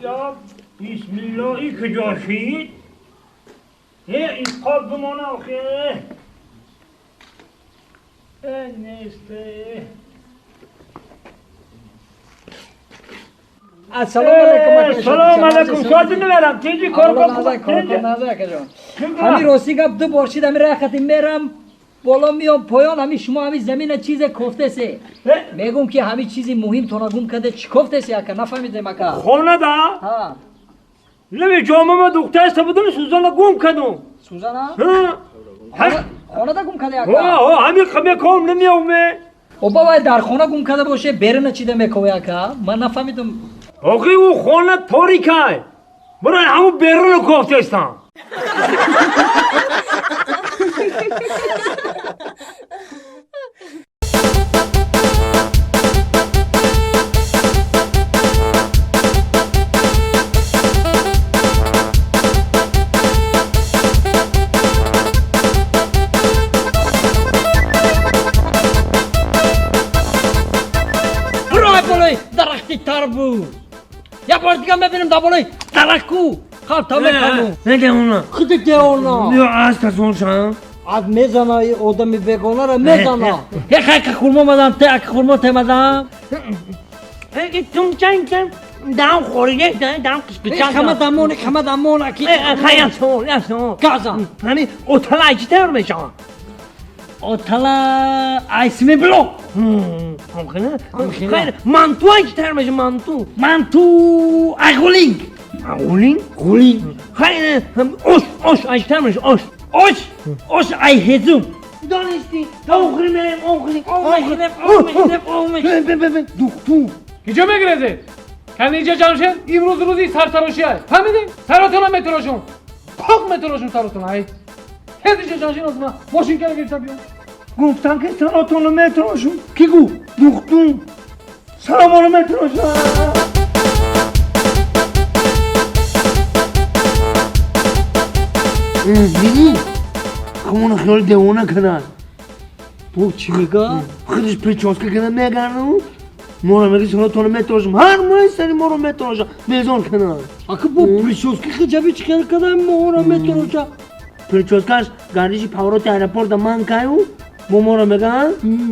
یا بسم الله ای کجا شید؟ این قاب بمانه آخه نیسته. السلام علیکم. سلام علیکم. شادی نمیرم تیجی کار کن. همین راستی گپ دو بار شید، همین رختی میرم بالا میام پایان، همین شما همین زمین چیز کوفته سه میگم که همین چیزی مهم تو نگم کده چی کوفته سه اکا نفهمیدم اکا. خونه دا ها نمی جامعه ما دختر است بدون سوزانا گم کدم. سوزانا؟ ها خونه دا گم کده اکا. ها همین خمه کام نمیام. او بابا در خونه گم کده باشه برنه چیده میکوی اکا من نفهمیدم. آقای او خونه تاریکه برای همون بیرون کوفته استم. برای بالای درختی تربوز یه بار دیگه میبینم در بالای درخت کو خب تا میکنم. نه دیوانه خودت دیوانه. یا از کسون از میزنه ای آدمی بیگانه را میزنه. یک اک خورما مدام ته اک خورما ته مدام. تون چنگ چنگ دام خوریده دام قسپچان. خمه دمون خمه دمون اکی. خیلی سو یا سو. گازا. همین اوتلا ایچ تر میشم. اوتلا ایسمی بلو. همخنه. خیر مانتو ایچ تر میشم مانتو. مانتو اغولینگ. اغولینگ؟ غولینگ. خیر اوش اوش ایچ تر میشم اوش. اوش اوش ای هزوم. دانستی آخری میرم آخری. آخری آخری. دکتر. کجا میگرزید؟ کنیجا جمشید امروز روزی سرتراشی است. فهمیدین؟ سراتون میتراشون. پاک میتراشون سراتون. ای. هیچ جمشید از ما ماشین که گرفتم بیام. گفتم که سراتون میتراشون. کی گو؟ دکتر. سلام میتراشون. دیدی؟ خمون خیال دیوانه کردن. بو چی میگه؟ خودش پریچاسکه کردن میگن ما رو میگه سراتون میتراشم هر ماه سری ما رو میتراشم بیزار کردن. آخه بو پریچاسکه خجابی چیکار کردن ما رو میتراشم؟ پریچاسکش گردش پاورات ایرپورت من کایو ما رو میگن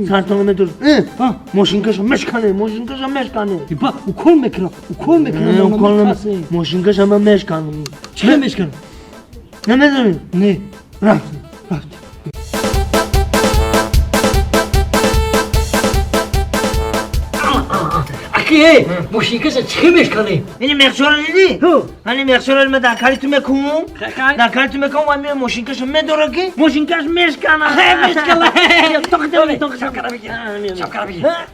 سرتون میتراشم. ماشینکش مشکنه ماشینکش مشکنه. با او کل میکنه او کل میکنه او کل ماشینکش هم مشکنه. چه مشکنه؟ نمیدونی؟ نه رفت رفت. اکی ماشینکش چه میشکنه؟ این مخشورو دیدی؟ همین مخشورو من در کاری تو میکنم در کاری تو میکنم و می ماشینکش میدوره که ماشینکش میشکنه میشکنه. تو شب کرا بگیر.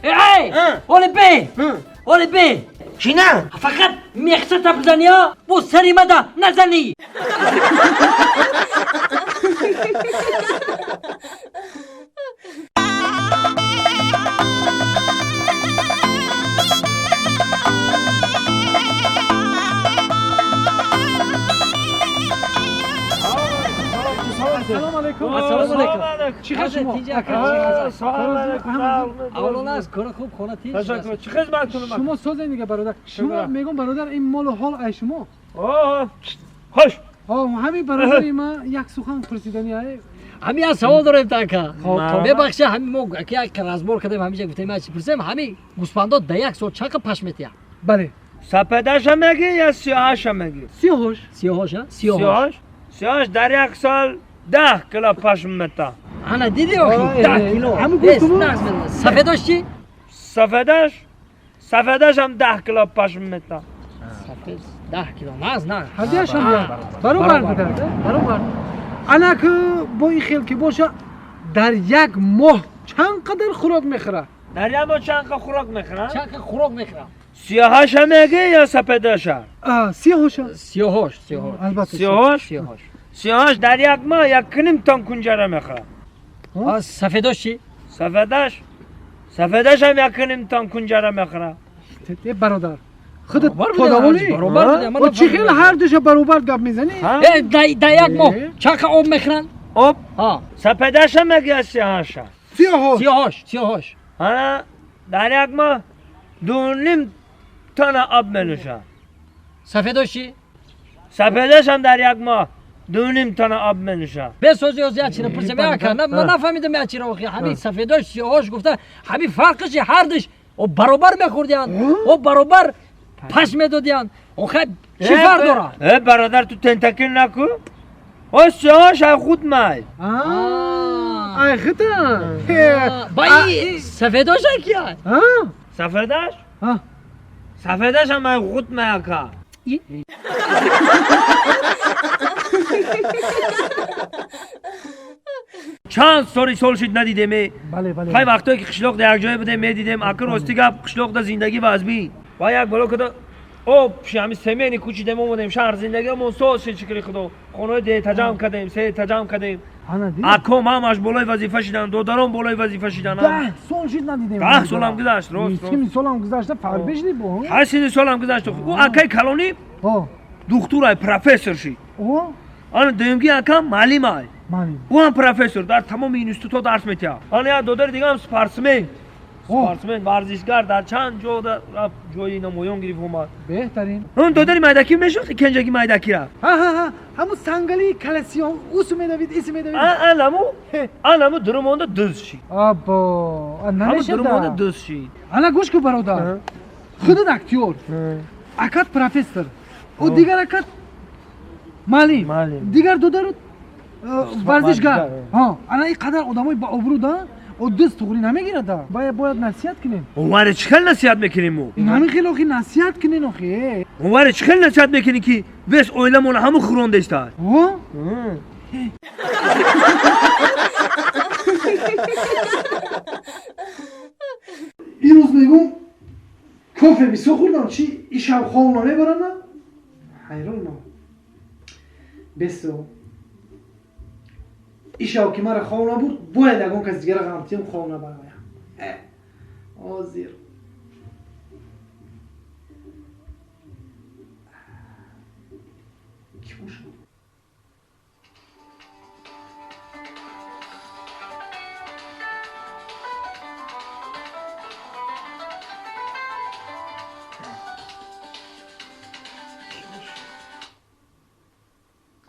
ای اولی بی اولی بی چی نه؟ فقط میخسه تا بزنی ها بو سری مده نزنی. سلام علیکم. سلام علیکم. چی خبر شما؟ سلام علیکم. اولان از کار خوب خونه تیج. تشکر. چه خدمتتون من؟ شما سازین دیگه برادر. شما میگم برادر این مال و حال ای شما. آه خوش. آه همین برادر ما یک سخن پرسیدنی ای. همین از سوال داریم تا که. ببخشید همین ما که یک رزمور کردیم همیشه گفتیم ما چی پرسیم همین گوسفندا در یک سال چقدر پشم میتیا؟ بله. سپدش میگی یا سیاهش میگی؟ سیاهش. سیاهش سیاهش. سیاهش در یک سال 10 کیلو پشم میتا. انا دیدی آخی 10 کیلو. همون گفتم. سفیدش چی؟ سفیدش سفیدش هم 10 کیلو پشم میتا. سفید 10 کیلو نه نه. هدیه‌اش هم برابر بوده برابر. انا که با این خیل که باشه در یک ماه چند قدر خوراک میخوره؟ در یک ماه چند قدر خوراک میخوره؟ چند قدر خوراک میخوره؟ سیاهش هم میگه یا سفیدش؟ سیاهش. سیاهش سیاهش. البته سیاهش؟ سیاهش. سیاهش در یک ماه 1.5 تن کنجره میخوره. سفیدش چی؟ سفیدش سفیدش هم 1.5 تن کنجره میخوره. برادر خودت پادوانی برابر و چی خیلی هر دوش برابر گپ میزنی؟ در یک ماه چند آب میخورن؟ آب؟ ها. سفیدش هم میگه سیاهش؟ سیاهش سیاهش سیاهش. ها در یک ماه 2.5 تن آب می‌نوشن. Сафедош чӣ? Сафедаш ҳам дар як моҳ 2.5 тона об менӯшад. Бесози ози як чиро пурсам, ака, ман нафаҳмидам як чиро охи. Ҳамин сафедош сиёҳош гуфта, ҳамин фарқиш ҳардуш о баробар мехӯрдиянд, о баробар паш медодиянд. Охе чӣ фарқ дорад? Э бародар, ту тентакил наку. О сиёҳош ай худ май. Ай хута. Ба и сафедош ай кия? Сафедаш? Сафедаш ҳам ай худ май ака. Чанд соли сол шуд надидем. Хай вақтое ки қишлоқ дар як ҷое будем медидем. Ака рости гап, қишлоқда зиндагӣ вазбин. Ва як боло када об ҳами семени кӯчидем омадем шаҳр, зиндагиамон соз шуд, шукри худо. Хонаи деҳтаҷам кардем, сетаҷам кардем. Аком ҳамаш болои вазифа шидан, додаром болои вазифа шидан. 10 сол шуд надидем. 10 солам гузашт, рост. 7 солам гузашта, фарбе шуди бо? 8 солам гузашт. Ӯ акаи калонӣ духтурай, профессор шид. Ана дуюмги акам муаллимай. Ӯ ҳам профессор, дар тамоми институтҳо дарс метиҳад. Ана як додари дигаам спортсмен. Спортсмен, варзишгар, дар чанд ҷо рафт, ҷои намоён гирифт омад. Беҳтарин. Он додари майдакӣ мешинохти, кенҷаги майдакира? Ҳа, ҳамун сангалии каласиён, усу медавид, ису медавид. Анаму, анаму дурумонда дуз шид. Або, намешада. Дурумонда дуз шид. Ана гӯш кун бародар. Худат актёр, акат профессор, ӯ дигар акат муаллим, дигар додарут варзишгар. Ана ин қадар одамои ба обрӯ да, о дуз туғри намегирад. Бояд насиҳат кунем. Онваре чӣ хел насиҳат мекунем мо? Ҳамин хел охи насиҳат кунен охи. Онваре чӣ хел насиҳат мекунӣ ки вес оиламона ҳамун хӯронда истад? Ирӯз мегӯм кофе бисёр хӯрдам, чи ишав хов намебарам? Ҳайрон ман. Бесо. Ишав ки мара хов набурд, бояд ягон кас дигара ғамтиём хов набарам. Ҳозир. Ки бошад?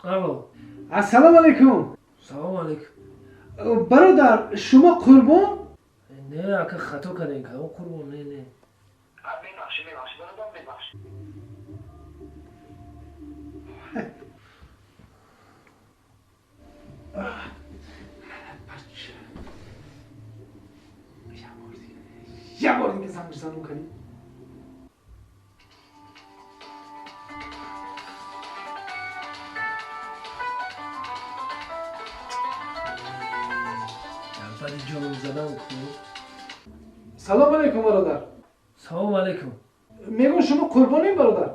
Алло. Ассалому алайкум. Салому алайкум. Бародар, шумо Қурбон? Не, ака, хато кардем, кадом Қурбон? Не, не. Мебахшед, мебахшед, бародар, мебахшед. Як бор дига занг занум кардӣ. Баъди ҷоном задан ку. Салом алайкум бародар. Салом алайкум. Мегӯм шумо Қурбонем бародар?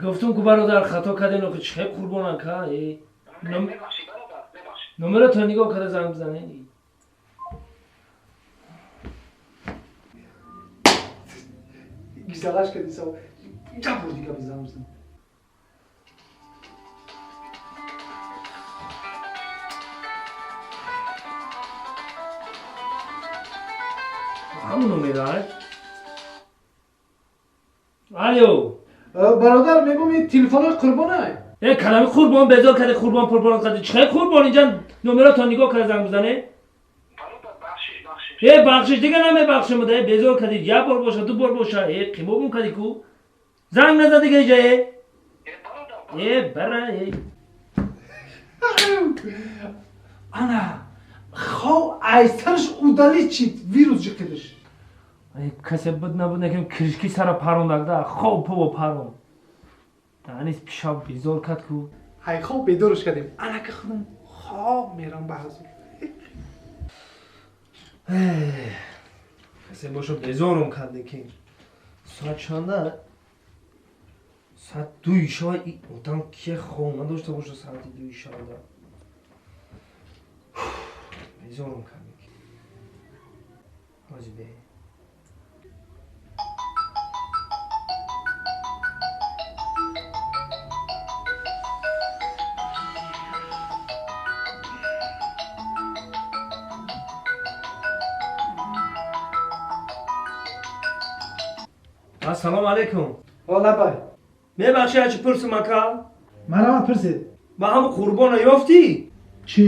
Гуфтум ку бародар, хато кардем, охи чӣ хел Қурбонам ка? Мебахшед, бародар, мебахшед. Номератон нигоҳ карда занг бизанед. Гизалаш кардӣ сав. Як бор дига занг бизан. Ҳамун номера? Алло. Бародар, мегӯм ин телефони Қурбонай. Э, калами Қурбон безор карди, Қурбон пурбон карди. Чӣ хел Қурбон инҷа номератон нигоҳ карда занг бизанед? Бародар, бахшиш, бахшиш. Э, бахшиш дига намебахшам, э, безор карди. Як бор боша, ду бор боша, э, қимобум карди ку. Занг назан дига инҷа, э. Э, бародар. Э, бара, э. Ана, хов айсараш удалить шид, вирус ҷиқидиш. Касе буд набуд накунем, киришки сара парондагда, хов пово парон. Данис пишав безор кард ку. Ҳай хов бедорш кардем. Анака худам хоб мерам ба ҳузур. Касе боша безорум кард лекин. Соат чанда? Соат 2 шава одам кие хов надошта боша соати 2 шавада. Безорум кард лекин. Ҳози бе. Ассалому алайкум. Лабай. Мебахши, ачи пурсум, ака? Марҳамат, пурсед. Ба ҳам қурбона ёфтӣ? Чӣ?